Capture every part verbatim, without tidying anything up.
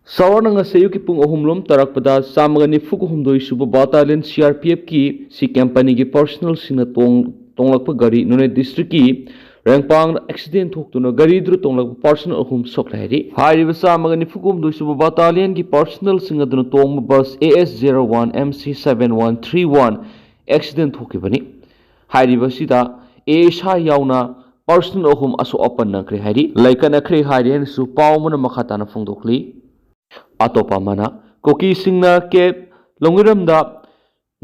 ꯁꯥꯋꯔꯅ ꯉꯁꯤ ꯑꯌꯨꯛꯀꯤ ꯄꯨꯡ ꯑꯍꯨꯝ ꯂꯣꯝ ꯇꯥꯔꯛꯄꯗ ꯆꯥꯝꯃꯒ ꯅꯤꯐꯨ ꯍꯨꯝꯗꯣꯏ ꯁꯨꯕ ꯕꯥꯇꯥꯂꯤꯌꯟ ꯁꯤ ꯑꯥꯔ ꯄꯤ ꯑꯦꯐꯀꯤ ꯁꯤ ꯀꯦꯝꯄꯅꯤꯒꯤ ꯄꯥꯔꯁꯣꯅꯦꯜꯁꯤꯡꯅ ꯇꯣꯡ ꯇꯣꯡꯂꯛꯄ ꯒꯥꯔꯤ ꯅꯣꯅꯦ ꯗꯤꯁꯇ꯭ꯔꯤꯛꯀꯤ ꯔꯦꯡꯄꯥꯡꯗ ꯑꯦꯛꯁꯤꯗꯦꯟ ꯊꯣꯛꯇꯨꯅ ꯒꯥꯔꯤꯗꯨꯗ ꯇꯣꯡꯂꯛꯄ ꯄꯥꯔꯁꯣꯅꯦꯜ ꯑꯍꯨꯝ ꯁꯣꯛꯂꯦ ꯍꯥꯏꯔꯤ꯫ ꯍꯥꯏꯔꯤꯕ ꯆꯥꯝꯃꯒ ꯅꯤꯐꯨ ꯍꯨꯝꯗꯣꯏ ꯁꯨꯕ ꯕꯥꯇꯥꯂꯤꯌꯟꯒꯤ ꯄꯥꯔꯁꯣꯅꯦꯜꯁꯤꯡ ꯑꯗꯨꯅ ꯇꯣꯡꯕ bus A S zero one M C seven one three one accident ꯊꯣꯛꯈꯤꯕꯅꯤ꯫ ꯍꯥꯏꯔꯤꯕꯁꯤꯗ ꯑꯦ ꯑꯦꯁ ꯑꯥꯏ ꯌꯥꯎꯅ ꯄꯥꯔꯁꯣꯅꯦꯜ ꯑꯍꯨꯝ ꯑꯁꯣꯛ ꯑꯄꯟ ꯅꯪꯈ꯭ꯔꯦ ꯍꯥꯏꯔꯤ꯫ ꯂꯩꯀꯠꯅꯈ꯭ꯔꯦ ꯍꯥꯏꯔꯤ ꯍꯥꯏꯅꯁꯨ ꯄꯥꯎ ꯑꯃꯅ ꯃꯈꯥ ꯇꯥꯅ ꯐꯣꯡꯗꯣꯛꯂꯤ꯫ ꯑꯇꯣꯞꯄ ꯑꯃꯅ, ꯀꯨꯀꯤꯁꯤꯡꯅ ꯀꯦꯞ ꯂꯣꯡꯒꯤꯔꯝꯗ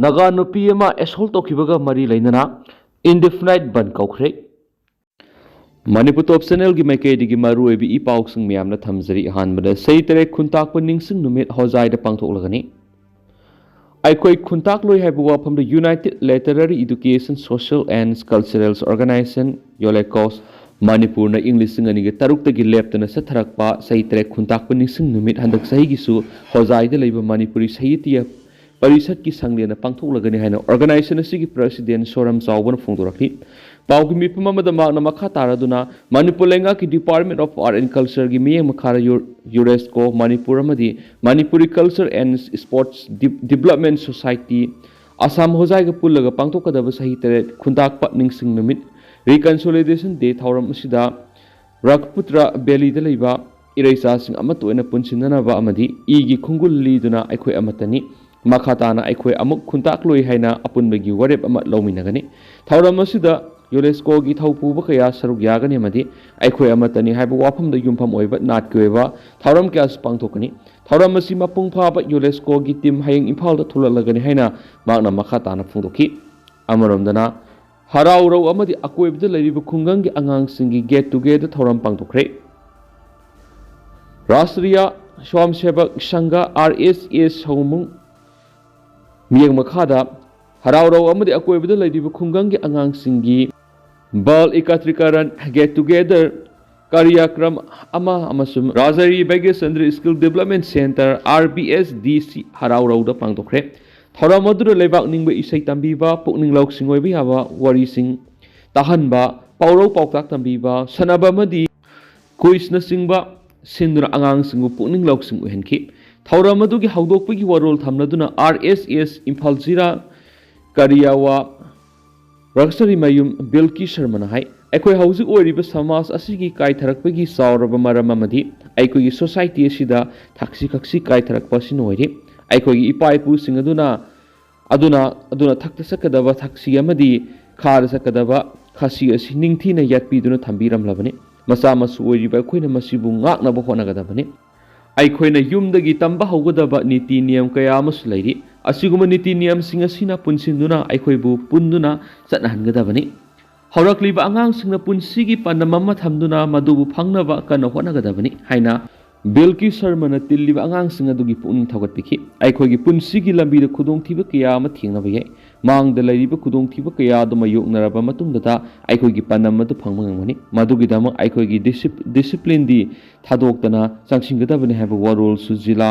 ꯅꯥꯒꯥ ꯅꯨꯄꯤ ꯑꯃ ꯑꯦꯁꯣꯜ ꯇꯧꯈꯤꯕꯒ ꯃꯔꯤ ꯂꯩꯅꯅ ꯏꯟꯗꯤꯐꯤꯅꯥꯏꯠ ꯕꯟ ꯀꯧꯈ꯭ꯔꯦ꯫ ꯃꯅꯤꯄꯨꯔ ꯇꯣꯞ ꯆꯦꯅꯦꯜꯒꯤ ꯃꯥꯏꯀꯩꯗꯒꯤ ꯃꯔꯨꯑꯣꯏꯕ ꯏ ꯄꯥꯎꯁꯤꯡ ꯃꯌꯥꯝꯅ ꯊꯝꯖꯔꯤ꯫ ꯑꯍꯥꯟꯕꯗ ꯁꯍꯤ ꯇꯔꯦꯠ ꯈꯨꯟꯇꯥꯛꯄ ꯅꯤꯡꯁꯤꯡ ꯅꯨꯃꯤꯠ ꯍꯣꯖꯥꯏꯗ ꯄꯥꯡꯊꯣꯛꯂꯒꯅꯤ꯫ ꯑꯩꯈꯣꯏ ꯈꯨꯟꯇꯥꯛꯂꯣꯏ ꯍꯥꯏꯕ ꯋꯥꯐꯝꯗ United Literary Education Social and Cultural Organization, ꯌꯣꯂꯦꯀꯣꯁ, ꯃꯅꯤꯄꯨꯔꯅ ꯏꯪ ꯂꯤꯁꯤꯡ ꯑꯅꯤꯒ ꯇꯔꯨꯛꯇꯒꯤ ꯂꯦꯞꯇꯅ ꯆꯠꯊꯔꯛꯄ ꯁꯍꯤ ꯇꯔꯦꯠ ꯈꯨꯟꯇꯥꯛꯄ ꯅꯤꯡꯁꯤꯡ ꯅꯨꯃꯤꯠ ꯍꯟꯗꯛ ꯆꯍꯤꯒꯤꯁꯨ ꯍꯣꯖꯥꯏꯗ ꯂꯩꯕ ꯃꯅꯤꯄꯨꯔꯤ ꯁꯥꯍꯤꯇ꯭ꯌ ꯄꯔꯤꯁꯠꯀꯤ ꯁꯪꯂꯦꯟꯅ ꯄꯥꯡꯊꯣꯛꯂꯒꯅꯤ ꯍꯥꯏꯅ organization ꯑꯁꯤꯒꯤ president ꯁꯣꯔꯝ ꯆꯥꯎꯕꯅ ꯐꯣꯡꯗꯣꯔꯛꯂꯤ꯫ ꯄꯥꯎꯒꯤ ꯃꯤꯐꯝ ꯑꯃꯗ ꯃꯍꯥꯛꯅ ꯃꯈꯥ ꯇꯥꯔꯗꯨꯅ ꯃꯅꯤꯄꯨꯔ ꯂꯩꯉꯥꯛꯀꯤ Department of Art and Cultureꯒꯤ ꯃꯤꯠꯌꯦꯡ ꯃꯈꯥꯗ ꯌꯨ-, ꯌꯨꯔꯦꯁꯀꯣ ꯃꯅꯤꯄꯨꯔ ꯑꯃꯗꯤ Manipuri Culture and Sports Dev-, Development Society, Assam ꯍꯣꯖꯥꯏꯒ ꯄꯨꯜꯂꯒ ꯄꯥꯡꯊꯣꯛꯀꯗꯕ ꯆꯍꯤ ꯇꯔꯦꯠ ꯈꯨꯟꯇꯥꯛꯄ ꯅꯤꯡꯁꯤꯡ ꯅꯨꯃꯤꯠ, Reconciliation Day ꯊꯧꯔꯝ ꯑꯁꯤꯗ ꯔꯥꯖꯄꯨꯇ꯭ꯔ ꯚꯦꯂꯤꯗ ꯂꯩꯕ ꯏꯔꯩꯆꯥꯁꯤꯡ ꯑꯃꯠꯇ ꯑꯣꯏꯅ ꯄꯨꯟꯁꯤꯟꯅꯅꯕ ꯑꯃꯗꯤ ꯏꯒꯤ ꯈꯣꯡꯒꯨꯜ ꯂꯤꯗꯨꯅ ꯑꯩꯈꯣꯏ ꯑꯃꯠꯇꯅꯤ, ꯃꯈꯥ ꯇꯥꯅ ꯑꯩꯈꯣꯏ ꯑꯃꯨꯛ ꯈꯨꯟꯇꯥꯛꯂꯣꯏ ꯍꯥꯏꯅ ꯑꯄꯨꯟꯕꯒꯤ ꯋꯥꯔꯦꯞ ꯑꯃ ꯂꯧꯃꯤꯟꯅꯒꯅꯤ꯫ ꯊꯧꯔꯝ ꯑꯁꯤꯗ ꯌꯨꯅꯦꯁꯀꯣꯒꯤ ꯊꯧꯄꯨꯕ ꯀꯌꯥ ꯁꯔꯨꯛ ꯌꯥꯒꯅꯤ ꯑꯃꯗꯤ ꯑꯩꯈꯣꯏ ꯑꯃꯠꯇꯅꯤ ꯍꯥꯏꯕ ꯋꯥꯐꯝꯗ ꯌꯨꯝꯐꯝ ꯑꯣꯏꯕ ꯅꯥꯠꯀꯤ ꯑꯣꯏꯕ ꯊꯧꯔꯝ ꯀꯌꯥꯁꯨ ꯄꯥꯡꯊꯣꯛꯀꯅꯤ꯫ ꯊꯧꯔꯝ ꯑꯁꯤ ꯃꯄꯨꯡ ꯐꯥꯕ ꯌꯨꯅꯦꯁꯀꯣꯒꯤ team ꯍꯌꯦꯡ ꯏꯝꯐꯥꯜꯗ ꯊꯣꯛꯂꯛꯂꯒꯅꯤ ꯍꯥꯏꯅ ꯃꯍꯥꯛꯅ ꯃꯈꯥ ꯇꯥꯅ ꯐꯣꯡꯗꯣꯛꯈꯤ꯫ ꯑꯃꯔꯣꯝꯗꯅ ꯍꯔꯥꯎꯔꯧ ꯑꯃꯗꯤ ꯑꯀꯣꯏꯕꯗ ꯂꯩꯔꯤꯕ ꯈꯨꯡꯒꯪꯒꯤ ꯑꯉꯥꯡꯁꯤꯡꯒꯤ get together ꯊꯧꯔꯝ ꯄꯥꯡꯊꯣꯛꯈ꯭ꯔꯦ꯫ ꯔꯥꯁꯇ꯭ꯔꯤꯌꯥ ꯁ꯭ꯋꯥꯝ ꯁꯦꯕꯛ ꯁꯪꯘ, R S A, ꯁꯑꯣꯃꯨꯡ ꯃꯤꯠꯌꯦꯡ ꯃꯈꯥꯗ ꯍꯔꯥꯎꯔꯧ ꯑꯃꯗꯤ ꯑꯀꯣꯏꯕꯗ ꯂꯩꯔꯤꯕ ꯈꯨꯡꯒꯪꯒꯤ ꯑꯉꯥꯡꯁꯤꯡꯒꯤ ꯕꯥꯜ ꯏꯀꯥꯇ꯭ꯔꯤꯀꯥꯔꯟ get together ꯀꯥꯔꯤꯌꯥꯀ꯭ꯔꯝ ꯑꯃ ꯑꯃꯁꯨꯡ ꯔꯥꯖꯥꯔꯤ Bhagyachandra Skill Development Centre, R B S D C, ꯍꯔꯥꯎꯔꯧꯗ ꯄꯥꯡꯊꯣꯛꯈ꯭ꯔꯦ꯫ ꯊꯧꯔꯝ ꯑꯗꯨꯗ ꯂꯩꯕꯥꯛ ꯅꯤꯡꯕ ꯏꯁꯩ ꯇꯝꯕꯤꯕ, ꯄꯨꯛꯅꯤꯡ ꯂꯧꯁꯤꯡ ꯑꯣꯏꯕ ꯌꯥꯕ ꯋꯥꯔꯤꯁꯤꯡ ꯇꯥꯍꯟꯕ, ꯄꯥꯎꯔꯧ ꯄꯥꯎꯇꯥꯛ ꯇꯝꯕꯤꯕ, ꯁꯥꯟꯅꯕ ꯑꯃꯗꯤ quiz ꯅꯆꯤꯡꯕ ꯁꯤꯟꯗꯨꯅ ꯑꯉꯥꯡꯁꯤꯡꯕꯨ ꯄꯨꯛꯅꯤꯡ ꯂꯧꯁꯤꯡ ꯑꯣꯏꯍꯟꯈꯤ꯫ ꯊꯧꯔꯝ ꯑꯗꯨꯒꯤ ꯍꯧꯗꯣꯛꯄꯒꯤ ꯋꯥꯔꯣꯜ ꯊꯝꯂꯗꯨꯅ ꯑꯥꯔ ꯑꯦꯁ ꯑꯦꯁ ꯏꯝꯐꯥꯜ ꯖꯤꯂꯥ ꯀꯔꯤꯌꯥꯋꯥ ꯔꯛꯁꯔꯤꯃꯌꯨꯝ ꯕꯤꯜꯀꯤ ꯁꯔꯃꯅ ꯍꯥꯏ, ꯑꯩꯈꯣꯏ ꯍꯧꯖꯤꯛ ꯑꯣꯏꯔꯤꯕ ꯁꯃꯥꯖ ꯑꯁꯤꯒꯤ ꯀꯥꯏꯊꯔꯛꯄꯒꯤ ꯆꯥꯎꯔꯕ ꯃꯔꯝ ꯑꯃꯗꯤ ꯑꯩꯈꯣꯏꯒꯤ ꯁꯣꯁꯥꯏꯇꯤ ꯑꯁꯤꯗ ꯊꯛꯁꯤ ꯈꯛꯁꯤ ꯀꯥꯏꯊꯔꯛꯄ ꯑꯁꯤꯅ ꯑꯣꯏꯔꯤ꯫ ꯑꯩꯈꯣꯏꯒꯤ ꯏꯄꯥ ꯏꯄꯨꯁꯤꯡ ꯑꯗꯨꯅ ꯑꯗꯨꯅ ꯑꯗꯨꯅ ꯊꯛꯇ ꯆꯠꯀꯗꯕ ꯊꯛꯁꯤ ꯑꯃꯗꯤ ꯈꯥꯗ ꯆꯠꯀꯗꯕ ꯈꯥꯁꯤ ꯑꯁꯤ ꯅꯤꯡꯊꯤꯅ ꯌꯥꯠꯄꯤꯗꯨꯅ ꯊꯝꯕꯤꯔꯝꯂꯕꯅꯤ꯫ ꯃꯆꯥ ꯃꯁꯨ ꯑꯣꯏꯔꯤꯕ ꯑꯩꯈꯣꯏꯅ ꯃꯁꯤꯕꯨ ꯉꯥꯛꯅꯕ ꯍꯣꯠꯅꯒꯗꯕꯅꯤ꯫ ꯑꯩꯈꯣꯏꯅ ꯌꯨꯝꯗꯒꯤ ꯇꯝꯕ ꯍꯧꯒꯗꯕ ꯅꯤꯇꯤ ꯅꯤꯌꯝ ꯀꯌꯥ ꯑꯃꯁꯨ ꯂꯩꯔꯤ꯫ ꯑꯁꯤꯒꯨꯝꯕ ꯅꯤꯇꯤ ꯅꯤꯌꯝꯁꯤꯡ ꯑꯁꯤꯅ ꯄꯨꯟꯁꯤꯟꯗꯨꯅ ꯑꯩꯈꯣꯏꯕꯨ ꯄꯨꯟꯗꯨꯅ ꯆꯠꯅꯍꯟꯒꯗꯕꯅꯤ꯫ ꯍꯧꯔꯛꯂꯤꯕ ꯑꯉꯥꯡꯁꯤꯡꯅ ꯄꯨꯟꯁꯤꯒꯤ ꯄꯥꯟꯗꯝ ꯑꯃ ꯊꯝꯗꯨꯅ ꯃꯗꯨꯕꯨ ꯐꯪꯅꯕ ꯀꯟꯅ ꯍꯣꯠꯅꯒꯗꯕꯅꯤ ꯍꯥꯏꯅ ꯕꯤꯜꯀꯤ ꯁꯔꯃꯅ ꯇꯤꯜꯂꯤꯕ ꯑꯉꯥꯡꯁꯤꯡ ꯑꯗꯨꯒꯤ ꯄꯨꯛꯅꯤꯡ ꯊꯧꯒꯠꯄꯤꯈꯤ꯫ ꯑꯩꯈꯣꯏꯒꯤ ꯄꯨꯟꯁꯤꯒꯤ ꯂꯝꯕꯤꯗ ꯈꯨꯗꯣꯡꯊꯤꯕ ꯀꯌꯥ ꯑꯃ ꯊꯦꯡꯅꯕ ꯌꯥꯏ꯫ ꯃꯥꯡꯗ ꯂꯩꯔꯤꯕ ꯈꯨꯗꯣꯡꯊꯤꯕ ꯀꯌꯥ ꯑꯗꯨ ꯃꯥꯌꯣꯛꯅꯔꯕ ꯃꯇꯨꯡꯗꯇ ꯑꯩꯈꯣꯏꯒꯤ ꯄꯥꯟꯗꯝ ꯑꯗꯨ ꯐꯪꯕ ꯉꯝꯒꯅꯤ꯫ ꯃꯗꯨꯒꯤꯗꯃꯛ ꯑꯩꯈꯣꯏꯒꯤ ꯗꯤꯁꯤꯞ-, ꯗꯤꯁꯤꯄ꯭ꯂꯤꯟꯗꯤ ꯊꯥꯗꯣꯛꯇꯅ ꯆꯪꯁꯤꯟꯒꯗꯕꯅꯤ ꯍꯥꯏꯕ ꯋꯥꯔꯣꯜꯁꯨ ꯖꯤꯂꯥ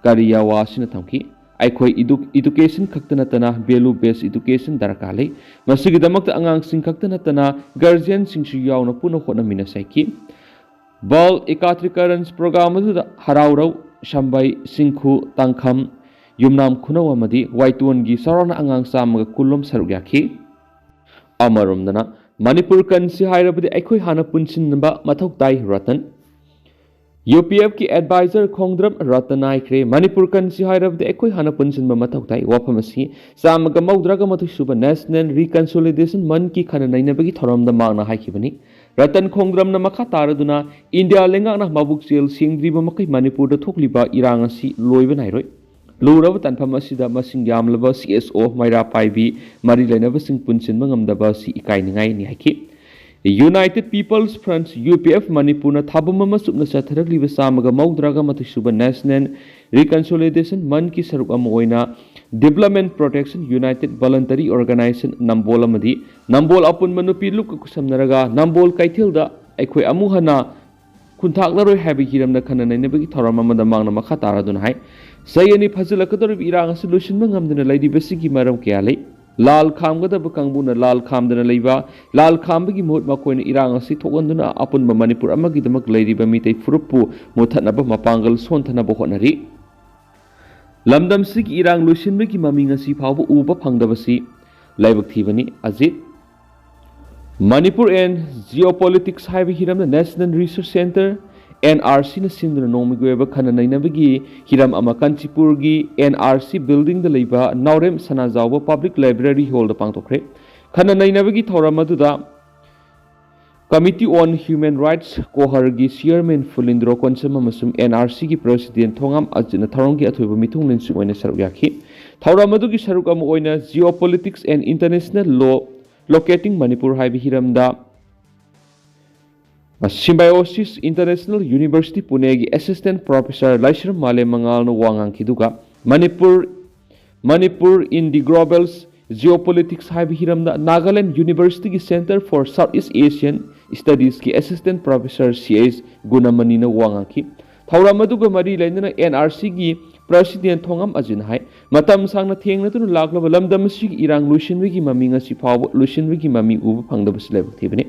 ꯀꯔꯤꯌꯥꯋꯥ ꯑꯁꯤꯅ ꯊꯝꯈꯤ꯫ ꯑꯩꯈꯣꯏ ꯏꯗꯨ-, ꯏꯗꯨꯀꯦꯁꯟ ꯈꯛꯇ ꯅꯠꯇꯅ ꯚꯦꯂꯨ ꯕꯦꯁ ꯏꯗꯨꯀꯦꯁꯟ ꯗꯔꯀꯥꯔ ꯂꯩ꯫ ꯃꯁꯤꯒꯤꯗꯃꯛꯇ ꯑꯉꯥꯡꯁꯤꯡ ꯈꯛꯇ ꯅꯠꯇꯅ ꯒꯥꯔꯖꯤꯌꯟꯁꯤꯡꯁꯨ ꯌꯥꯎꯅ ꯄꯨꯟꯅ ꯍꯣꯠꯅꯃꯤꯟꯅꯁꯤ ꯍꯥꯏꯈꯤ꯫ ꯕꯥꯜ ꯏꯀꯥꯇ꯭ꯔꯤꯀꯔꯟꯁ ꯄ꯭ꯔꯣꯒ꯭ꯔꯥꯝ ꯑꯗꯨꯗ ꯍꯔꯥꯎꯔꯧ, ꯁꯝꯕꯩ, ꯁꯤꯡꯈꯨ, ꯇꯥꯡꯈꯝ, ꯌꯨꯝꯅꯥꯝ ꯈꯨꯅꯧ ꯑꯃꯗꯤ ꯋꯥꯏꯇꯣꯟꯒꯤ ꯆꯥꯎꯔꯥꯛꯅ ꯑꯉꯥꯡ ꯆꯥꯝꯃꯒ ꯀꯨꯟꯂꯣꯝ ꯁꯔꯨꯛ ꯌꯥꯈꯤ꯫ ꯑꯃꯔꯣꯝꯗꯅ ꯃꯅꯤꯄꯨꯔ ꯀꯟꯁꯤ ꯍꯥꯏꯔꯕꯗꯤ ꯑꯩꯈꯣꯏ ꯍꯥꯟꯅ ꯄꯨꯟꯁꯤꯟꯕ ꯃꯊꯧ ꯇꯥꯏ, ꯔꯇꯟ꯫ ꯌꯨ ꯄꯤ ꯑꯦꯐꯀꯤ ꯑꯦꯗꯚꯥꯏꯖꯔ ꯈꯣꯡꯗ꯭ꯔꯝ ꯔꯇꯟ ꯍꯥꯏꯈ꯭ꯔꯦ, ꯃꯅꯤꯄꯨꯔ ꯀꯟꯁꯤ ꯍꯥꯏꯔꯕꯗꯤ ꯑꯩꯈꯣꯏ ꯍꯥꯟꯅ ꯄꯨꯟꯁꯤꯟꯕ ꯃꯊꯧ ꯇꯥꯏ꯫ ꯋꯥꯐꯝ ꯑꯁꯤ ꯆꯥꯝꯃꯒ ꯃꯧꯗ꯭ꯔꯥꯒ ꯃꯥꯊꯣꯏ ꯁꯨꯕ ꯅꯦꯁꯅꯦꯜ ꯔꯤꯀꯟꯁꯣꯂꯤꯗꯦꯁꯟ ꯃꯟꯀꯤ ꯈꯟꯅ ꯅꯩꯅꯕꯒꯤ ꯊꯧꯔꯝꯗ ꯃꯍꯥꯛꯅ ꯍꯥꯏꯈꯤꯕꯅꯤ꯫ ꯔꯇꯟ ꯈꯣꯡꯗ꯭ꯔꯝꯅ ꯃꯈꯥ ꯇꯥꯔꯗꯨꯅ ꯏꯟꯗꯤꯌꯥ ꯂꯩꯉꯥꯛꯅ ꯃꯕꯨꯛꯆꯦꯜ ꯁꯦꯡꯗ꯭ꯔꯤꯕ ꯃꯈꯩ ꯃꯅꯤꯄꯨꯔꯗ ꯊꯣꯛꯂꯤꯕ ꯏꯔꯥꯡ ꯑꯁꯤ ꯂꯣꯏꯕ ꯅꯥꯏꯔꯣꯏ꯫ ꯂꯨꯔꯕ ꯇꯥꯟꯐꯝ ꯑꯁꯤꯗ ꯃꯁꯤꯡ ꯌꯥꯝꯂꯕ ꯁꯤ ꯑꯦꯁ ꯑꯣ, ꯃꯩꯔꯥ ꯄꯥꯏꯕꯤ, ꯃꯔꯤ ꯂꯩꯅꯕꯁꯤꯡ ꯄꯨꯟꯁꯤꯟꯕ ꯉꯝꯗꯕ ꯑꯁꯤ ꯏꯀꯥꯏꯅꯤꯡꯉꯥꯏꯅꯤ ꯍꯥꯏꯈꯤ꯫ United People's Front, U P F, ꯃꯅꯤꯄꯨꯔꯅ ꯊꯥꯕꯨꯝ ꯑꯃ ꯆꯨꯞꯅ ꯆꯠꯊꯔꯛꯂꯤꯕ ꯆꯥꯝꯃꯒ ꯃꯧꯗ꯭ꯔꯥꯒ ꯃꯥꯊꯣꯏ ꯁꯨꯕ ꯅꯦꯁꯅꯦꯜ ꯔꯤꯀꯟꯁꯣꯂꯤꯗꯦꯁꯟ ꯃꯟꯀꯤ ꯁꯔꯨꯛ ꯑꯃ ꯑꯣꯏꯅ ꯗꯤꯕ꯭ꯂꯞꯃꯦꯟꯠ ꯄ꯭ꯔꯣꯇꯦꯛꯁꯟ ꯌꯨꯅꯥꯏꯇꯦꯗ ꯚꯣꯂꯟꯇꯔꯤ ꯑꯣꯔꯒꯅꯥꯏꯖꯦꯁꯟ ꯅꯝꯕꯣꯜ ꯑꯃꯗꯤ ꯅꯝꯕꯣꯜ ꯑꯄꯨꯟꯕ ꯅꯨꯄꯤ ꯂꯨꯞꯀ ꯈꯨꯠꯁꯝꯅꯔꯒ ꯅꯝꯕꯣꯜ ꯀꯩꯊꯦꯜꯗ ꯑꯩꯈꯣꯏ ꯑꯃꯨꯛ ꯍꯟꯅ ꯈꯨꯟꯊꯥꯛꯂꯔꯣꯏ ꯍꯥꯏꯕ ꯍꯤꯔꯝꯗ ꯈꯟꯅ ꯅꯩꯅꯕꯒꯤ ꯊꯧꯔꯝ ꯑꯃꯗ ꯃꯍꯥꯛꯅ ꯃꯈꯥ ꯇꯥꯔꯗꯨꯅ ꯍꯥꯏ, ꯆꯍꯤ ꯑꯅꯤ ꯐꯥꯖꯤꯜꯂꯛꯀꯗꯧꯔꯤꯕ ꯏꯔꯥꯡ ꯑꯁꯤ ꯂꯣꯏꯁꯤꯟꯕ ꯉꯝꯗꯅ ꯂꯩꯔꯤꯕꯁꯤꯒꯤ ꯃꯔꯝ ꯀꯌꯥ ꯂꯩ꯫ ꯂꯥꯜ ꯈꯥꯝꯒꯗꯕ ꯀꯥꯡꯕꯨꯅ ꯂꯥꯜ ꯈꯥꯝꯗꯅ ꯂꯩꯕ, ꯂꯥꯜ ꯈꯥꯝꯕꯒꯤ ꯃꯍꯨꯠ ꯃꯈꯣꯏꯅ ꯏꯔꯥꯡ ꯑꯁꯤ ꯊꯣꯛꯍꯟꯗꯨꯅ ꯑꯄꯨꯟꯕ ꯃꯅꯤꯄꯨꯔ ꯑꯃꯒꯤꯗꯃꯛ ꯂꯩꯔꯤꯕ ꯃꯤꯇꯩ ꯐꯨꯔꯨꯞꯄꯨ ꯃꯨꯠꯊꯠꯅꯕ ꯃꯄꯥꯡꯒꯜ ꯁꯣꯟꯊꯅꯕ ꯍꯣꯠꯅꯔꯤ꯫ ꯂꯝꯗꯝꯁꯤꯒꯤ ꯏꯔꯥꯡ ꯂꯣꯏꯁꯤꯟꯕꯒꯤ ꯃꯃꯤ ꯉꯁꯤ ꯐꯥꯎꯕ ꯎꯕ ꯐꯪꯗꯕꯁꯤ ꯂꯥꯏꯕꯛ ꯊꯤꯕꯅꯤ꯫ ꯑꯖꯤꯠ꯫ ꯃꯅꯤꯄꯨꯔ ꯑꯦꯟ ꯖꯤꯑꯣꯄꯣꯂꯤꯇꯤꯛꯁ ꯍꯥꯏꯕ ꯍꯤꯔꯝꯗ National Research Centre, N R C ꯅ ꯁꯤꯟꯗꯨꯅ ꯅꯣꯡꯃꯒꯤ ꯑꯣꯏꯕ ꯈꯟꯅ ꯅꯩꯅꯕꯒꯤ ꯍꯤꯔꯝ ꯑꯃ ꯀꯥꯟꯆꯤꯄꯨꯔꯒꯤ N R C building ꯗ ꯂꯩꯕ ꯅꯥꯎꯔꯦꯝ ꯁꯅꯥꯖꯥꯎꯕ Public Library Hall ꯗ ꯄꯥꯡꯊꯣꯛꯈ꯭ꯔꯦ꯫ ꯈꯟꯅ ꯅꯩꯅꯕꯒꯤ ꯊꯧꯔꯝ ꯑꯗꯨꯗ Committee on Human Rights, COHR ꯒꯤ Chairman ꯐꯨꯂꯤꯟꯗ꯭ꯔꯣ ꯀꯣꯟꯁꯝ ꯑꯃꯁꯨꯡ N R C ꯒꯤ President ꯊꯣꯉꯥꯝ ꯑꯖꯤꯠꯅ ꯊꯧꯔꯝꯒꯤ ꯑꯊꯣꯏꯕ ꯃꯤꯊꯨꯡꯂꯦꯟꯁꯤꯡ ꯑꯣꯏꯅ ꯁꯔꯨꯛ ꯌꯥꯈꯤ꯫ ꯊꯧꯔꯝ ꯑꯗꯨꯒꯤ ꯁꯔꯨꯛ ꯑꯃ ꯑꯣꯏꯅ Geopolitics and International Law, Locating Manipur ꯍꯥꯏꯕ ꯍꯤꯔꯝꯗ Symbiosis International University ꯄꯨꯅꯦꯒꯤ Assistant Professor ꯂꯥꯏꯁ꯭ꯔꯝ ꯃꯥꯂꯦꯝ ꯃꯉꯥꯜꯅ ꯋꯥ ꯉꯥꯡꯈꯤꯗꯨꯒ Manipur, Manipur in the Global Geopolitics ꯍꯥꯏꯕ ꯍꯤꯔꯝꯗ Nagaland University ꯒꯤ Centre for Southeast Asian Studies ꯀꯤ Assistant Professor C H ꯒꯨꯅꯃꯅꯤꯅ ꯋꯥ ꯉꯥꯡꯈꯤ꯫ ꯊꯧꯔꯝ ꯑꯗꯨꯒ ꯃꯔꯤ ꯂꯩꯅꯅ N R C ꯒꯤ President ꯊꯣꯉꯥꯝ ꯑꯖꯤꯠꯅ ꯍꯥꯏ, ꯃꯇꯝ ꯁꯥꯡꯅ ꯊꯦꯡꯅꯗꯨꯅ ꯂꯥꯛꯂꯕ ꯂꯝꯗꯝ ꯑꯁꯤꯒꯤ ꯏꯔꯥꯡ ꯂꯣꯏꯁꯤꯟꯕꯒꯤ ꯃꯃꯤ ꯉꯁꯤ ꯐꯥꯎꯕ ꯂꯣꯏꯁꯤꯟꯕꯒꯤ ꯃꯃꯤ ꯎꯕ ꯐꯪꯗꯕꯁꯤ ꯂꯥꯏꯕꯛ ꯊꯤꯕꯅꯤ꯫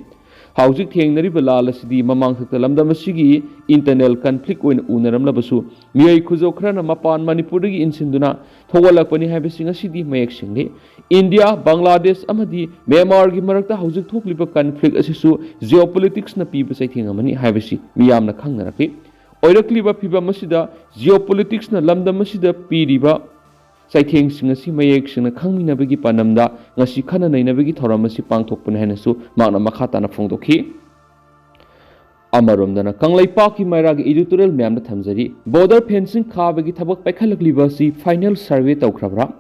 ꯍꯧꯖꯤꯛ ꯊꯦꯡꯅꯔꯤꯕ ꯂꯥꯜ ꯑꯁꯤꯗꯤ ꯃꯃꯥꯡꯊꯛꯇ ꯂꯝꯗꯝ ꯑꯁꯤꯒꯤ internal conflict ꯑꯣꯏꯅ ꯎꯅꯔꯝꯂꯕꯁꯨ, ꯃꯤꯑꯣꯏ ꯈꯨꯖꯧ ꯈꯔꯅ ꯃꯄꯥꯟ ꯃꯅꯤꯄꯨꯔꯗꯒꯤ ꯏꯟꯁꯤꯟꯗꯨꯅ ꯊꯣꯛꯍꯜꯂꯛꯄꯅꯤ ꯍꯥꯏꯕꯁꯤ ꯉꯁꯤꯗꯤ ꯃꯌꯦꯛ ꯁꯦꯡꯂꯤ꯫ ꯏꯟꯗꯤꯌꯥ, ꯕꯪꯒ꯭ꯂꯥꯗꯦꯁ ꯑꯃꯗꯤ ꯃ꯭ꯌꯥꯟꯃꯥꯔꯒꯤ ꯃꯔꯛꯇ ꯍꯧꯖꯤꯛ ꯊꯣꯛꯂꯤꯕ conflict ꯑꯁꯤꯁꯨ geopolitics ꯅ ꯄꯤꯕ ꯆꯩꯊꯦꯡ ꯑꯃꯅꯤ ꯍꯥꯏꯕꯁꯤ ꯃꯤꯌꯥꯝꯅ ꯈꯪꯅꯔꯛꯂꯤ꯫ ꯑꯣꯏꯔꯛꯂꯤꯕ ꯐꯤꯚꯝ ꯑꯁꯤꯗ geopolitics ꯅ ꯂꯝꯗꯝ ꯑꯁꯤꯗ ꯄꯤꯔꯤꯕ ꯆꯩꯊꯦꯡꯁꯤꯡ ꯑꯁꯤ ꯃꯌꯦꯛ ꯁꯦꯡꯅ ꯈꯪꯃꯤꯟꯅꯕꯒꯤ ꯄꯥꯟꯗꯝꯗ ꯉꯁꯤ ꯈꯟꯅ ꯅꯩꯅꯕꯒꯤ ꯊꯧꯔꯝ ꯑꯁꯤ ꯄꯥꯡꯊꯣꯛꯄꯅꯤ ꯍꯥꯏꯅꯁꯨ ꯃꯍꯥꯛꯅ ꯃꯈꯥ ꯇꯥꯅ ꯐꯣꯡꯗꯣꯛꯈꯤ꯫ ꯑꯃꯔꯣꯝꯗꯅ ꯀꯪꯂꯩꯄꯥꯛꯀꯤ ꯃꯩꯔꯥꯒꯤ editorial ꯃꯌꯥꯝꯗ ꯊꯝꯖꯔꯤ꯫ Border fencing ꯈꯥꯕꯒꯤ ꯊꯕꯛ ꯄꯥꯏꯈꯠꯂꯛꯂꯤꯕ ꯑꯁꯤ final survey ꯇꯧꯈ꯭ꯔꯕ꯭ꯔꯥ?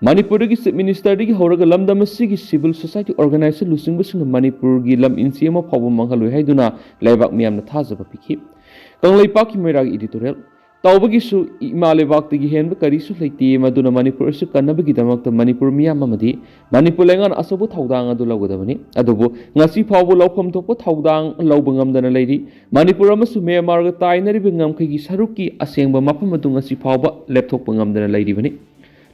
ꯃꯅꯤꯄꯨꯔꯗꯒꯤ Chief Minister ꯗꯒꯤ ꯍꯧꯔꯒ ꯂꯝꯗꯝ ꯑꯁꯤꯒꯤ civil society organization ꯂꯨꯆꯤꯡꯕꯁꯤꯡꯅ ꯃꯅꯤꯄꯨꯔꯒꯤ ꯂꯝ ꯏꯟꯆꯤ ꯑꯃ ꯐꯥꯎꯕ ꯃꯥꯡꯍꯜꯂꯣꯏ ꯍꯥꯏꯗꯨꯅ ꯂꯩꯕꯥꯛ ꯃꯤꯌꯥꯝꯅ ꯊꯥꯖꯕ ꯄꯤꯈꯤ꯫ ꯀꯪꯂꯩꯄꯥꯛꯀꯤ ꯃꯩꯔꯥꯒꯤ editorial꯫ ꯇꯧꯕꯒꯤꯁꯨ ꯏꯃꯥ ꯂꯩꯕꯥꯛꯇꯒꯤ ꯍꯦꯟꯕ ꯀꯔꯤꯁꯨ ꯂꯩꯇꯦ, ꯃꯗꯨꯅ ꯃꯅꯤꯄꯨꯔ ꯑꯁꯤ ꯀꯟꯅꯕꯒꯤꯗꯃꯛꯇ ꯃꯅꯤꯄꯨꯔ ꯃꯤꯌꯥꯝ ꯑꯃꯗꯤ ꯃꯅꯤꯄꯨꯔ ꯂꯩꯉꯥꯛꯅ ꯑꯆꯧꯕ ꯊꯧꯗꯥꯡ ꯑꯗꯨ ꯂꯧꯒꯗꯕꯅꯤ꯫ ꯑꯗꯨꯕꯨ ꯉꯁꯤ ꯐꯥꯎꯕ ꯂꯧꯐꯝ ꯊꯣꯛꯄ ꯊꯧꯗꯥꯡ ꯂꯧꯕ ꯉꯝꯗꯅ ꯂꯩꯔꯤ꯫ ꯃꯅꯤꯄꯨꯔ ꯑꯃꯁꯨꯡ ꯃ꯭ꯌꯥꯟꯃꯥꯔꯒ ꯇꯥꯏꯅꯔꯤꯕ ꯉꯝꯈꯩꯒꯤ ꯁꯔꯨꯛꯀꯤ ꯑꯁꯦꯡꯕ ꯃꯐꯝ ꯑꯗꯨ ꯉꯁꯤ ꯐꯥꯎꯕ ꯂꯦꯞꯊꯣꯛꯄ ꯉꯝꯗꯅ ꯂꯩꯔꯤꯕꯅꯤ꯫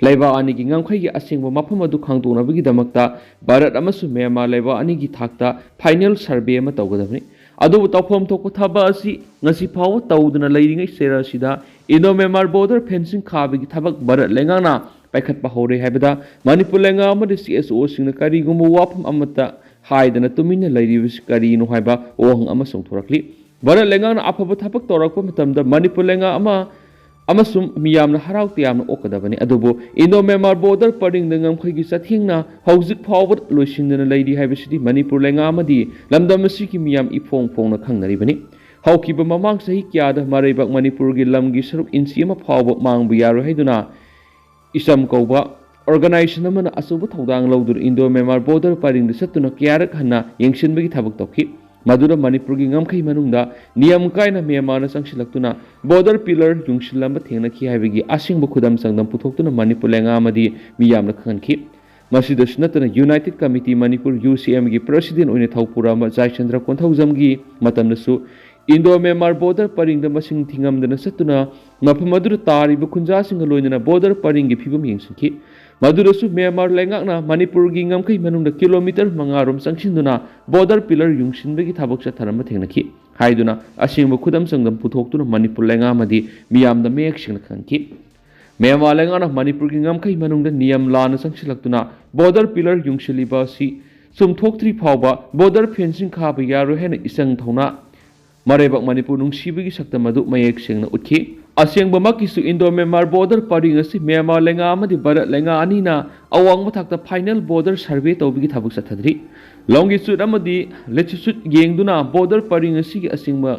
ꯂꯩꯕꯥꯛ ꯑꯅꯤꯒꯤ ꯉꯝꯈꯩꯒꯤ ꯑꯁꯦꯡꯕ ꯃꯐꯝ ꯑꯗꯨ ꯈꯪꯗꯣꯛꯅꯕꯒꯤꯗꯃꯛꯇ ꯚꯥꯔꯠ ꯑꯃꯁꯨꯡ ꯃ꯭ꯌꯥꯟꯃꯥꯔ ꯂꯩꯕꯥꯛ ꯑꯅꯤꯒꯤ ꯊꯥꯛꯇ ꯐꯥꯏꯅꯦꯜ ꯁꯔꯚꯦ ꯑꯃ ꯇꯧꯒꯗꯕꯅꯤ꯫ ꯑꯗꯨꯕꯨ ꯇꯧꯐꯝ ꯊꯣꯛꯄ ꯊꯕꯛ ꯑꯁꯤ ꯉꯁꯤ ꯐꯥꯎꯕ ꯇꯧꯗꯨꯅ ꯂꯩꯔꯤꯉꯩ ꯆꯩꯔ ꯑꯁꯤꯗ ꯏꯟꯗꯣ ꯃ꯭ꯌꯥꯟꯃꯥꯔ ꯕꯣꯔꯗꯔ ꯐꯦꯟꯁꯤꯡ ꯈꯥꯕꯒꯤ ꯊꯕꯛ ꯚꯥꯔꯠ ꯂꯩꯉꯥꯛꯅ ꯄꯥꯏꯈꯠꯄ ꯍꯧꯔꯦ ꯍꯥꯏꯕꯗ ꯃꯅꯤꯄꯨꯔ ꯂꯩꯉꯥꯛ ꯑꯃꯗꯤ ꯁꯤ ꯑꯦꯁ ꯑꯣꯁꯤꯡꯅ ꯀꯔꯤꯒꯨꯝꯕ ꯋꯥꯐꯝ ꯑꯃꯠꯇ ꯍꯥꯏꯗꯅ ꯇꯨꯃꯤꯟꯅ ꯂꯩꯔꯤꯕꯁꯤ ꯀꯔꯤꯅꯣ ꯍꯥꯏꯕ ꯋꯥꯍꯪ ꯑꯃ ꯆꯣꯡꯊꯣꯔꯛꯂꯤ꯫ ꯚꯥꯔꯠ ꯂꯩꯉꯥꯛꯅ ꯑꯐꯕ ꯊꯕꯛ ꯇꯧꯔꯛꯄ ꯃꯇꯝꯗ ꯃꯅꯤꯄꯨꯔ ꯂꯩꯉꯥꯛ ꯑꯃ ꯑꯃꯁꯨꯡ ꯃꯤꯌꯥꯝꯅ ꯍꯔꯥꯎ ꯇꯌꯥꯝꯅ ꯑꯣꯛꯀꯗꯕꯅꯤ꯫ ꯑꯗꯨꯕꯨ ꯏꯟꯗꯣ ꯃ꯭ꯌꯥꯟꯃꯥꯔ ꯕꯣꯔꯗꯔ ꯄꯔꯤꯡꯗ ꯉꯝꯈꯩꯒꯤ ꯆꯠꯊꯦꯡꯅ ꯍꯧꯖꯤꯛ ꯐꯥꯎꯕ ꯂꯣꯏꯁꯤꯟꯗꯅ ꯂꯩꯔꯤ ꯍꯥꯏꯕꯁꯤꯗꯤ ꯃꯅꯤꯄꯨꯔ ꯂꯩꯉꯥꯛ ꯑꯃꯗꯤ ꯂꯝꯗꯝ ꯑꯁꯤꯒꯤ ꯃꯤꯌꯥꯝ ꯏꯐꯣꯡ ꯐꯣꯡꯅ ꯈꯪꯅꯔꯤꯕꯅꯤ꯫ ꯍꯧꯈꯤꯕ ꯃꯃꯥꯡ ꯆꯍꯤ ꯀꯌꯥꯗ ꯃꯔꯩꯕꯥꯛ ꯃꯅꯤꯄꯨꯔꯒꯤ ꯂꯝꯒꯤ ꯁꯔꯨꯛ ꯏꯟꯆꯤ ꯑꯃ ꯐꯥꯎꯕ ꯃꯥꯡꯕ ꯌꯥꯔꯣꯏ ꯍꯥꯏꯗꯨꯅ ꯏꯆꯝ ꯀꯧꯕ ꯑꯣꯔꯒꯅꯥꯏꯖꯦꯁꯟ ꯑꯃꯅ ꯑꯆꯧꯕ ꯊꯧꯗꯥꯡ ꯂꯧꯗꯨꯅ ꯏꯟꯗꯣ ꯃ꯭ꯌꯥꯟꯃꯥꯔ ꯕꯣꯔꯗꯔ ꯄꯔꯤꯡꯗ ꯆꯠꯇꯨꯅ ꯀꯌꯥꯔꯛ ꯍꯟꯅ ꯌꯦꯡꯁꯤꯟꯕꯒꯤ ꯊꯕꯛ ꯇꯧꯈꯤ꯫ ꯃꯗꯨꯗ ꯃꯅꯤꯄꯨꯔꯒꯤ ꯉꯝꯈꯩ ꯃꯅꯨꯡꯗ ꯅꯤꯌꯝ ꯀꯥꯏꯅ ꯃ꯭ꯌꯥꯟꯃꯥꯔꯅ ꯆꯪꯁꯤꯜꯂꯛꯇꯨꯅ ꯕꯣꯔꯗꯔ ꯄꯤꯂꯔ ꯌꯨꯡꯁꯤꯜꯂꯝꯕ ꯊꯦꯡꯅꯈꯤ ꯍꯥꯏꯕꯒꯤ ꯑꯁꯦꯡꯕ ꯈꯨꯗꯝ ꯆꯥꯡꯗꯝ ꯄꯨꯊꯣꯛꯇꯨꯅ ꯃꯅꯤꯄꯨꯔ ꯂꯩꯉꯥꯛ ꯑꯃꯗꯤ ꯃꯤꯌꯥꯝꯅ ꯈꯪꯍꯟꯈꯤ꯫ ꯃꯁꯤꯗꯁꯨ ꯅꯠꯇꯅ ꯌꯨꯅꯥꯏꯇꯦꯗ ꯀꯃꯤꯇꯤ ꯃꯅꯤꯄꯨꯔ, ꯌꯨ ꯁꯤ ꯑꯦꯝꯒꯤ ꯄ꯭ꯔꯁꯤꯗꯦꯟ ꯑꯣꯏꯅ ꯊꯧ ꯄꯨꯔꯝꯕ ꯖꯥꯏꯆꯟꯗ꯭ꯔ ꯀꯣꯟꯊꯧꯖꯝꯒꯤ ꯃꯇꯝꯗꯁꯨ ꯏꯟꯗꯣ ꯃ꯭ꯌꯥꯟꯃꯥꯔ ꯕꯣꯔꯗꯔ ꯄꯔꯤꯡꯗ ꯃꯁꯤꯡ ꯊꯤꯉꯝꯗꯅ ꯆꯠꯇꯨꯅ ꯃꯐꯝ ꯑꯗꯨꯗ ꯇꯥꯔꯤꯕ ꯈꯨꯟꯖꯥꯁꯤꯡꯒ ꯂꯣꯏꯅꯅ ꯕꯣꯔꯗꯔ ꯄꯔꯤꯡꯒꯤ ꯐꯤꯕꯝ ꯌꯦꯡꯁꯤꯟꯈꯤ꯫ ꯃꯗꯨꯗꯁꯨ ꯃ꯭ꯌꯥꯟꯃꯥꯔ ꯂꯩꯉꯥꯛꯅ ꯃꯅꯤꯄꯨꯔꯒꯤ ꯉꯝꯈꯩ ꯃꯅꯨꯡꯗ ꯀꯤꯂꯣꯃꯤꯇꯔ ꯃꯉꯥ ꯔꯣꯝ ꯆꯪꯁꯤꯟꯗꯨꯅ ꯕꯣꯔꯗꯔ ꯄꯤꯂꯔ ꯌꯨꯡꯁꯤꯟꯕꯒꯤ ꯊꯕꯛ ꯆꯠꯊꯔꯝꯕ ꯊꯦꯡꯅꯈꯤ ꯍꯥꯏꯗꯨꯅ ꯑꯁꯦꯡꯕ ꯈꯨꯗꯝ ꯆꯥꯡꯗꯝ ꯄꯨꯊꯣꯛꯇꯨꯅ ꯃꯅꯤꯄꯨꯔ ꯂꯩꯉꯥꯛ ꯑꯃꯗꯤ ꯃꯤꯌꯥꯝꯗ ꯃꯌꯦꯛ ꯁꯦꯡꯅ ꯈꯪꯍꯟꯈꯤ꯫ ꯃ꯭ꯌꯥꯟꯃꯥꯔ ꯂꯩꯉꯥꯛꯅ ꯃꯅꯤꯄꯨꯔꯒꯤ ꯉꯝꯈꯩ ꯃꯅꯨꯡꯗ ꯅꯤꯌꯝ ꯂꯥꯟꯅ ꯆꯪꯁꯤꯜꯂꯛꯇꯨꯅ ꯕꯣꯔꯗꯔ ꯄꯤꯂꯔ ꯌꯨꯡꯁꯤꯜꯂꯤꯕ ꯑꯁꯤ ꯆꯨꯝꯊꯣꯛꯇ꯭ꯔꯤ ꯐꯥꯎꯕ ꯕꯣꯔꯗꯔ ꯐꯦꯟꯁꯤꯡ ꯈꯥꯕ ꯌꯥꯔꯣꯏ ꯍꯥꯏꯅ ꯏꯆꯪ ꯊꯧꯅ ꯃꯔꯩꯕꯥꯛ ꯃꯅꯤꯄꯨꯔ ꯅꯨꯡꯁꯤꯕꯒꯤ ꯁꯛꯇꯝ ꯑꯗꯨ ꯃꯌꯦꯛ ꯁꯦꯡꯅ ꯎꯠꯈꯤ꯫ ꯑꯁꯦꯡꯕꯃꯛꯀꯤꯁꯨ ꯏꯟꯗꯣ ꯃ꯭ꯌꯥꯟꯃꯥꯔ ꯕꯣꯔꯗꯔ ꯄꯔꯤꯡ ꯑꯁꯤ ꯃ꯭ꯌꯥꯟꯃꯥꯔ ꯂꯩꯉꯥꯛ ꯑꯃꯗꯤ ꯚꯥꯔꯠ ꯂꯩꯉꯥꯛ ꯑꯅꯤꯅ ꯑꯋꯥꯡꯕ ꯊꯥꯛꯇ ꯐꯥꯏꯅꯦꯜ ꯕꯣꯔꯗꯔ ꯁꯔꯚꯦ ꯇꯧꯕꯒꯤ ꯊꯕꯛ ꯆꯠꯊꯗ꯭ꯔꯤ꯫ ꯂꯣꯡꯒꯤꯆꯨꯠ ꯑꯃꯗꯤ ꯂꯦꯇꯤꯆꯨꯠ ꯌꯦꯡꯗꯨꯅ ꯕꯣꯔꯗꯔ ꯄꯔꯤꯡ ꯑꯁꯤꯒꯤ ꯑꯁꯦꯡꯕ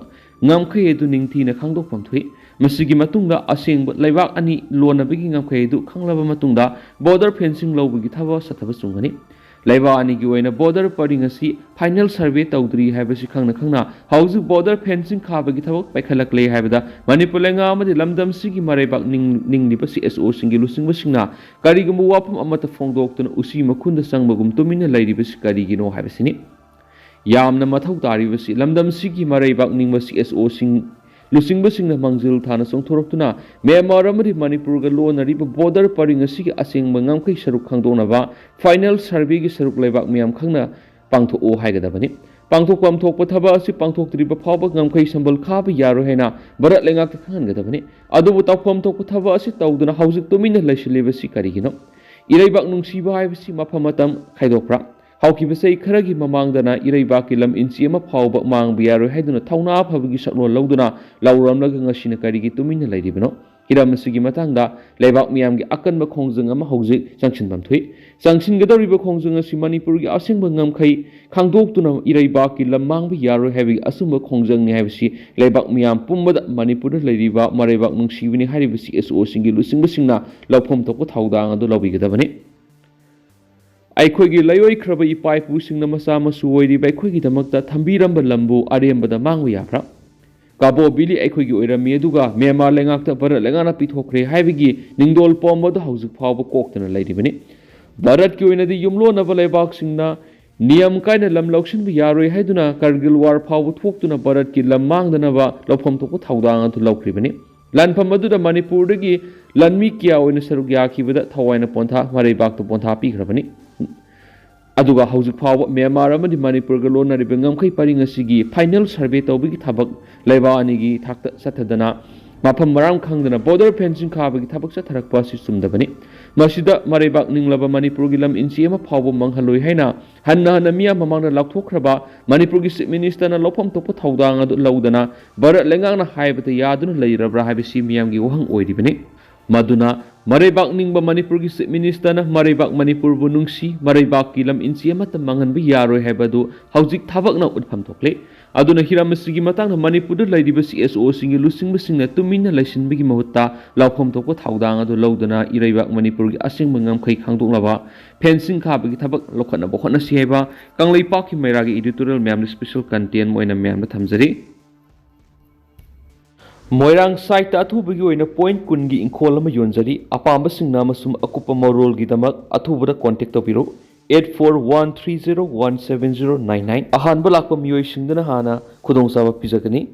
ꯉꯝꯈꯩ ꯑꯗꯨ ꯅꯤꯡꯊꯤꯅ ꯈꯪꯗꯣꯛꯐꯝ ꯊꯣꯛꯏ꯫ ꯃꯁꯤꯒꯤ ꯃꯇꯨꯡꯗ ꯑꯁꯦꯡꯕ ꯂꯩꯕꯥꯛ ꯑꯅꯤ ꯂꯣꯟꯅꯕꯒꯤ ꯉꯝꯈꯩ ꯑꯗꯨ ꯈꯪꯂꯕ ꯃꯇꯨꯡꯗ ꯕꯣꯔꯗꯔ ꯐꯦꯟꯁꯤꯡ ꯂꯧꯕꯒꯤ ꯊꯕꯛ ꯆꯠꯊꯕ ꯆꯨꯝꯒꯅꯤ꯫ ꯂꯩꯕꯥꯛ ꯑꯅꯤꯒꯤ ꯑꯣꯏꯅ ꯕꯣꯔꯗꯔ ꯄꯔꯤꯡ ꯑꯁꯤ ꯐꯥꯏꯅꯦꯜ ꯁꯔꯚꯦ ꯇꯧꯗ꯭ꯔꯤ ꯍꯥꯏꯕꯁꯤ ꯈꯪꯅ ꯈꯪꯅ ꯍꯧꯖꯤꯛ ꯕꯣꯔꯗꯔ ꯐꯦꯟꯁꯤꯡ ꯈꯥꯕꯒꯤ ꯊꯕꯛ ꯄꯥꯏꯈꯠꯂꯛꯂꯦ ꯍꯥꯏꯕꯗ ꯃꯅꯤꯄꯨꯔ ꯂꯩꯉꯥꯛ ꯑꯃꯗꯤ ꯂꯝꯗꯝꯁꯤꯒꯤ ꯃꯔꯩꯕꯥꯛ ꯅꯤꯡ-, ꯅꯤꯡꯂꯤꯕ ꯁꯤ ꯑꯦꯁ ꯑꯣꯁꯤꯡꯒꯤ ꯂꯨꯆꯤꯡꯕꯁꯤꯡꯅ ꯀꯔꯤꯒꯨꯝꯕ ꯋꯥꯐꯝ ꯑꯃꯠꯇ ꯐꯣꯡꯗꯣꯛꯇꯨꯅ ꯎꯆꯤ ꯃꯈꯨꯟꯗ ꯆꯪꯕꯒꯨꯝ ꯇꯨꯃꯤꯟꯅ ꯂꯩꯔꯤꯕꯁꯤ ꯀꯔꯤꯒꯤꯅꯣ ꯍꯥꯏꯕꯁꯤꯅꯤ꯫ ꯌꯥꯝꯅ ꯃꯊꯧ ꯇꯥꯔꯤꯕꯁꯤ ꯂꯝꯗꯝꯁꯤꯒꯤ ꯃꯔꯩꯕꯥꯛ ꯅꯤꯡꯕ ꯁꯤ ꯑꯦꯁ ꯑꯣꯁꯤꯡ ꯂꯨꯆꯤꯡꯕꯁꯤꯡꯅ ꯃꯥꯡꯖꯤꯜ ꯊꯥꯅ ꯆꯣꯡꯊꯣꯔꯛꯇꯨꯅ ꯃ꯭ꯌꯥꯟꯃꯥꯔ ꯑꯃꯗꯤ ꯃꯅꯤꯄꯨꯔꯒ ꯂꯣꯟꯅꯔꯤꯕ ꯕꯣꯔꯗꯔ ꯄꯔꯤꯡ ꯑꯁꯤꯒꯤ ꯑꯁꯦꯡꯕ ꯉꯝꯈꯩ ꯁꯔꯨꯛ ꯈꯪꯗꯣꯛꯅꯕ ꯐꯥꯏꯅꯦꯜ ꯁꯔꯚꯦꯒꯤ ꯁꯔꯨꯛ ꯂꯩꯕꯥꯛ ꯃꯤꯌꯥꯝ ꯈꯪꯅ ꯄꯥꯡꯊꯣꯛꯎ ꯍꯥꯏꯒꯗꯕꯅꯤ꯫ ꯄꯥꯡꯊꯣꯛꯐꯝ ꯊꯣꯛꯄ ꯊꯕꯛ ꯑꯁꯤ ꯄꯥꯡꯊꯣꯛꯇ꯭ꯔꯤꯕ ꯐꯥꯎꯕ ꯉꯝꯈꯩ ꯁꯝꯕꯜ ꯈꯥꯕ ꯌꯥꯔꯣꯏ ꯍꯥꯏꯅ ꯚꯥꯔꯠ ꯂꯩꯉꯥꯛꯇ ꯈꯪꯍꯟꯒꯗꯕꯅꯤ꯫ ꯑꯗꯨꯕꯨ ꯇꯧꯐꯝ ꯊꯣꯛꯄ ꯊꯕꯛ ꯑꯁꯤ ꯇꯧꯗꯨꯅ ꯍꯧꯖꯤꯛ ꯇꯨꯃꯤꯟꯅ ꯂꯩꯁꯤꯜꯂꯤꯕꯁꯤ ꯀꯔꯤꯒꯤꯅꯣ? ꯏꯔꯩꯕꯥꯛ ꯅꯨꯡꯁꯤꯕ ꯍꯥꯏꯕꯁꯤ ꯃꯐꯝ ꯃꯇꯝ ꯈꯥꯏꯗꯣꯛꯄ꯭ꯔꯥ? ꯍꯧꯈꯤꯕ ꯆꯍꯤ ꯈꯔꯒꯤ ꯃꯃꯥꯡꯗꯅ ꯏꯔꯩꯕꯥꯛꯀꯤ ꯂꯝ ꯏꯟꯆꯤ ꯑꯃ ꯐꯥꯎꯕ ꯃꯥꯡꯕ ꯌꯥꯔꯣꯏ ꯍꯥꯏꯗꯨꯅ ꯊꯧꯅꯥ ꯐꯕꯒꯤ ꯁꯛꯂꯣꯟ ꯂꯧꯗꯨꯅ ꯂꯥꯎꯔꯝꯂꯒ ꯉꯁꯤꯅ ꯀꯔꯤꯒꯤ ꯇꯨꯃꯤꯟꯅ ꯂꯩꯔꯤꯕꯅꯣ? ꯍꯤꯔꯝ ꯑꯁꯤꯒꯤ ꯃꯇꯥꯡꯗ ꯂꯩꯕꯥꯛ ꯃꯤꯌꯥꯝꯒꯤ ꯑꯀꯟꯕ ꯈꯣꯡꯖꯪ ꯑꯃ ꯍꯧꯖꯤꯛ ꯆꯪꯁꯤꯟꯐꯝ ꯊꯣꯛꯏ꯫ ꯆꯪꯁꯤꯟꯒꯗꯧꯔꯤꯕ ꯈꯣꯡꯖꯪ ꯑꯁꯤ ꯃꯅꯤꯄꯨꯔꯒꯤ ꯑꯁꯦꯡꯕ ꯉꯝꯈꯩ ꯈꯪꯗꯣꯛꯇꯨꯅ ꯏꯔꯩꯕꯥꯛꯀꯤ ꯂꯝ ꯃꯥꯡꯕ ꯌꯥꯔꯣꯏ ꯍꯥꯏꯕꯒꯤ ꯑꯆꯨꯝꯕ ꯈꯣꯡꯖꯪꯅꯤ ꯍꯥꯏꯕꯁꯤ ꯂꯩꯕꯥꯛ ꯃꯤꯌꯥꯝ ꯄꯨꯝꯕꯗ ꯃꯅꯤꯄꯨꯔꯗ ꯂꯩꯔꯤꯕ ꯃꯔꯩꯕꯥꯛ ꯅꯨꯡꯁꯤꯕꯅꯤ ꯍꯥꯏꯔꯤꯕ ꯁꯤ ꯑꯦꯁ ꯑꯣꯁꯤꯡꯒꯤ ꯂꯨꯆꯤꯡꯕꯁꯤꯡꯅ ꯂꯧꯐꯝ ꯊꯣꯛꯄ ꯊꯧꯗꯥꯡ ꯑꯗꯨ ꯂꯧꯕꯤꯒꯗꯕꯅꯤ꯫ ꯑꯩꯈꯣꯏꯒꯤ ꯂꯩꯑꯣꯏꯈ꯭ꯔꯕ ꯏꯄꯥ ꯏꯄꯨꯁꯤꯡꯅ ꯃꯆꯥ ꯃꯁꯨ ꯑꯣꯏꯔꯤꯕ ꯑꯩꯈꯣꯏꯒꯤꯗꯃꯛꯇ ꯊꯝꯕꯤꯔꯝꯕ ꯂꯝꯕꯨ ꯑꯔꯦꯝꯕꯗ ꯃꯥꯡꯕ ꯌꯥꯕ꯭ꯔꯥ? ꯀꯥꯕꯣ ꯚꯦꯂꯤ ꯑꯩꯈꯣꯏꯒꯤ ꯑꯣꯏꯔꯝꯃꯤ, ꯑꯗꯨꯒ ꯃ꯭ꯌꯥꯟꯃꯥꯔ ꯂꯩꯉꯥꯛꯇ ꯚꯥꯔꯠ ꯂꯩꯉꯥꯛꯅ ꯄꯤꯊꯣꯛꯈ꯭ꯔꯦ ꯍꯥꯏꯕꯒꯤ ꯅꯤꯡꯗꯣꯜ ꯄꯣꯝꯕꯗꯨ ꯍꯧꯖꯤꯛ ꯐꯥꯎꯕ ꯀꯣꯛꯇꯅ ꯂꯩꯔꯤꯕꯅꯤ꯫ ꯚꯥꯔꯠꯀꯤ ꯑꯣꯏꯅꯗꯤ ꯌꯨꯝꯂꯣꯟꯅꯕ ꯂꯩꯕꯥꯛꯁꯤꯡꯅ ꯅꯤꯌꯝ ꯀꯥꯏꯅ ꯂꯝ ꯂꯧꯁꯤꯟꯕ ꯌꯥꯔꯣꯏ ꯍꯥꯏꯗꯨꯅ ꯀꯥꯔꯒꯤꯜ ꯋꯥꯔ ꯐꯥꯎꯕ ꯊꯣꯛꯇꯨꯅ ꯚꯥꯔꯠꯀꯤ ꯂꯝ ꯃꯥꯡꯗꯅꯕ ꯂꯧꯐꯝ ꯊꯣꯛꯄ ꯊꯧꯗꯥꯡ ꯑꯗꯨ ꯂꯧꯈ꯭ꯔꯤꯕꯅꯤ꯫ ꯂꯥꯟꯐꯝ ꯑꯗꯨꯗ ꯃꯅꯤꯄꯨꯔꯗꯒꯤ ꯂꯥꯟꯃꯤ ꯀꯌꯥ ꯑꯣꯏꯅ ꯁꯔꯨꯛ ꯌꯥꯈꯤꯕꯗ ꯊꯋꯥꯏꯅ ꯄꯣꯟꯊꯥ, ꯃꯔꯩꯕꯥꯛꯇ ꯄꯣꯟꯊꯥ ꯄꯤꯈ꯭ꯔꯕꯅꯤ꯫ ꯑꯗꯨꯒ ꯍꯧꯖꯤꯛ ꯐꯥꯎꯕ ꯃ꯭ꯌꯥꯟꯃꯥꯔ ꯑꯃꯗꯤ ꯃꯅꯤꯄꯨꯔꯒ ꯂꯣꯟꯅꯔꯤꯕ ꯉꯝꯈꯩ ꯄꯔꯤꯡ ꯑꯁꯤꯒꯤ ꯐꯥꯏꯅꯦꯜ ꯁꯔꯚꯦ ꯇꯧꯕꯒꯤ ꯊꯕꯛ ꯂꯩꯕꯥꯛ ꯑꯅꯤꯒꯤ ꯊꯥꯛꯇ ꯆꯠꯊꯗꯅ ꯃꯐꯝ ꯃꯔꯥꯡ ꯈꯪꯗꯅ ꯕꯣꯔꯗꯔ ꯐꯦꯟꯁꯤꯡ ꯈꯥꯕꯒꯤ ꯊꯕꯛ ꯆꯠꯊꯔꯛꯄ ꯑꯁꯤ ꯆꯨꯝꯗꯕꯅꯤ꯫ ꯃꯁꯤꯗ ꯃꯔꯩꯕꯥꯛ ꯅꯤꯡꯂꯕ ꯃꯅꯤꯄꯨꯔꯒꯤ ꯂꯝ ꯏꯟꯆꯤ ꯑꯃ ꯐꯥꯎꯕ ꯃꯥꯡꯍꯜꯂꯣꯏ ꯍꯥꯏꯅ ꯍꯟꯅ ꯍꯟꯅ ꯃꯤꯌꯥꯝ ꯃꯃꯥꯡꯗ ꯂꯥꯎꯊꯣꯛꯈ꯭ꯔꯕ ꯃꯅꯤꯄꯨꯔꯒꯤ ꯆꯤꯐ ꯃꯤꯅꯤꯁꯇꯔꯅ ꯂꯧꯐꯝ ꯊꯣꯛꯄ ꯊꯧꯗꯥꯡ ꯑꯗꯨ ꯂꯧꯗꯅ ꯚꯥꯔꯠ ꯂꯩꯉꯥꯛꯅ ꯍꯥꯏꯕꯗ ꯌꯥꯗꯨꯅ ꯂꯩꯔꯕ꯭ꯔꯥ ꯍꯥꯏꯕꯁꯤ ꯃꯤꯌꯥꯝꯒꯤ ꯋꯥꯍꯪ ꯑꯣꯏꯔꯤꯕꯅꯤ꯫ ꯃꯗꯨꯅ ꯃꯔꯩꯕꯥꯛ ꯅꯤꯡꯕ ꯃꯅꯤꯄꯨꯔꯒꯤ ꯆꯤꯐ ꯃꯤꯅꯤꯁꯇꯔꯅ ꯃꯔꯩꯕꯥꯛ ꯃꯅꯤꯄꯨꯔꯕꯨ ꯅꯨꯡꯁꯤ, ꯃꯔꯩꯕꯥꯛꯀꯤ ꯂꯝ ꯏꯟꯆꯤ ꯑꯃꯠꯇ ꯃꯥꯡꯍꯟꯕ ꯌꯥꯔꯣꯏ ꯍꯥꯏꯕ ꯑꯗꯨ ꯍꯧꯖꯤꯛ ꯊꯕꯛꯅ ꯎꯠꯐꯝ ꯊꯣꯛꯂꯦ꯫ ꯑꯗꯨꯅ ꯍꯤꯔꯝ ꯑꯁꯤꯒꯤ ꯃꯇꯥꯡꯗ ꯃꯅꯤꯄꯨꯔꯗ ꯂꯩꯔꯤꯕ ꯁꯤ ꯑꯦꯁ ꯑꯣꯁꯤꯡꯒꯤ ꯂꯨꯆꯤꯡꯕꯁꯤꯡꯅ ꯇꯨꯃꯤꯟꯅ ꯂꯩꯁꯤꯟꯕꯒꯤ ꯃꯍꯨꯠꯇ ꯂꯧꯐꯝ ꯊꯣꯛꯄ ꯊꯧꯗꯥꯡ ꯑꯗꯨ ꯂꯧꯗꯨꯅ ꯏꯔꯩꯕꯥꯛ ꯃꯅꯤꯄꯨꯔꯒꯤ ꯑꯁꯦꯡꯕ ꯉꯝꯈꯩ ꯈꯪꯗꯣꯛꯅꯕ ꯐꯦꯟꯁꯤꯡ ꯈꯥꯕꯒꯤ ꯊꯕꯛ ꯂꯧꯈꯠꯅꯕ ꯍꯣꯠꯅꯁꯤ ꯍꯥꯏꯕ ꯀꯪꯂꯩꯄꯥꯛꯀꯤ ꯃꯩꯔꯥꯒꯤ ꯏꯗꯤꯇꯣꯔꯤꯌꯦꯜ ꯃꯌꯥꯝꯗ ꯁ꯭ꯄꯦꯁꯦꯜ ꯀꯟꯇꯦꯟ ꯑꯣꯏꯅ ꯃꯌꯥꯝꯗ ꯊꯝꯖꯔꯤ꯫ ꯃꯣꯏꯔꯥꯡ ꯁꯥꯏꯠꯇ ꯑꯊꯨꯕꯒꯤ ꯑꯣꯏꯅ ꯄꯣꯏꯟꯠ ꯀꯨꯟꯒꯤ ꯏꯪꯈꯣꯜ ꯑꯃ ꯌꯣꯟꯖꯔꯤ꯫ ꯑꯄꯥꯝꯕꯁꯤꯡꯅ ꯑꯃꯁꯨꯡ ꯑꯀꯨꯞꯄ ꯃꯔꯣꯜꯒꯤꯗꯃꯛ ꯑꯊꯨꯕꯗ contact ꯇꯧꯕꯤꯔꯨ, eight four one three zero one seven zero nine nine꯫ ꯑꯍꯥꯟꯕ ꯂꯥꯛꯄ ꯃꯤꯑꯣꯏꯁꯤꯡꯗꯅ ꯍꯥꯟꯅ ꯈꯨꯗꯣꯡꯆꯥꯕ ꯄꯤꯖꯒꯅꯤ꯫